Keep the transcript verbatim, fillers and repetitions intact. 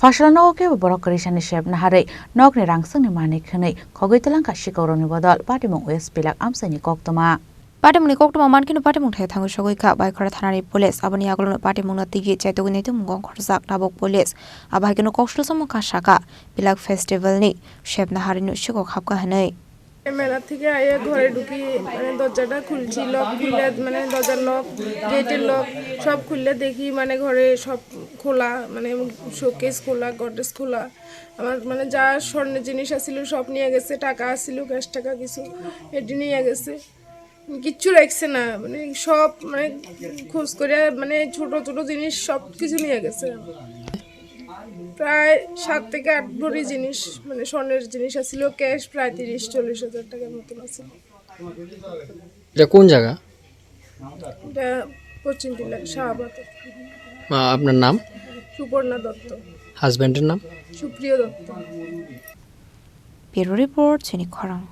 Phasalno kebo borok kwrwisani sep naharwi nokni rangsongni manwi khwnwi khogwi twlangkha sikongrokni bodol patimung West Pilak amchaini koktwma. Patimungni koktwma mankheno patimung thaya thangwi sogwi kha Baikhora thanani police. Aboni yagulono patimungno tigi chaitugwi naitukmung wng khorjak tabuk police. Abo hai kheno koksul samung kha saka Pilak festivalni sep naharwino sikok hapkha hwnwi. মেলা থেকে আইয়া ঘরে ঢুকি, মানে দরজাটা খুলছি, লক খুললে, মানে দরজার লক, গেটের লক সব খুললে দেখি মানে ঘরে সব খোলা, মানে শোকেস খোলা, গডরেজ খোলা। আমার মানে যা স্বর্ণের জিনিস আছিল সব নিয়ে গেছে, টাকা আছিল, ক্যাশ টাকা কিছু, এটি নিয়ে গেছে। কিচ্ছু রাখছে না, মানে সব মানে খোঁজ করে মানে ছোট ছোট জিনিস সব কিছু নিয়ে গেছে। প্রায় সাত থেকে আট ভরি জিনিস, মানে স্বর্ণের জিনিস আছিল, ক্যাশ প্রায় তিরিশ চল্লিশ হাজার টাকার মতন আছে। এটা কোন জায়গা? এটা পশ্চিম টিলা শাহবাদ। আহ, আপনার নাম? সুপর্ণা দত্ত। হাজব্যান্ডের নাম? সুপ্রিয় Dutta. Bureau Report, Chini Khorang.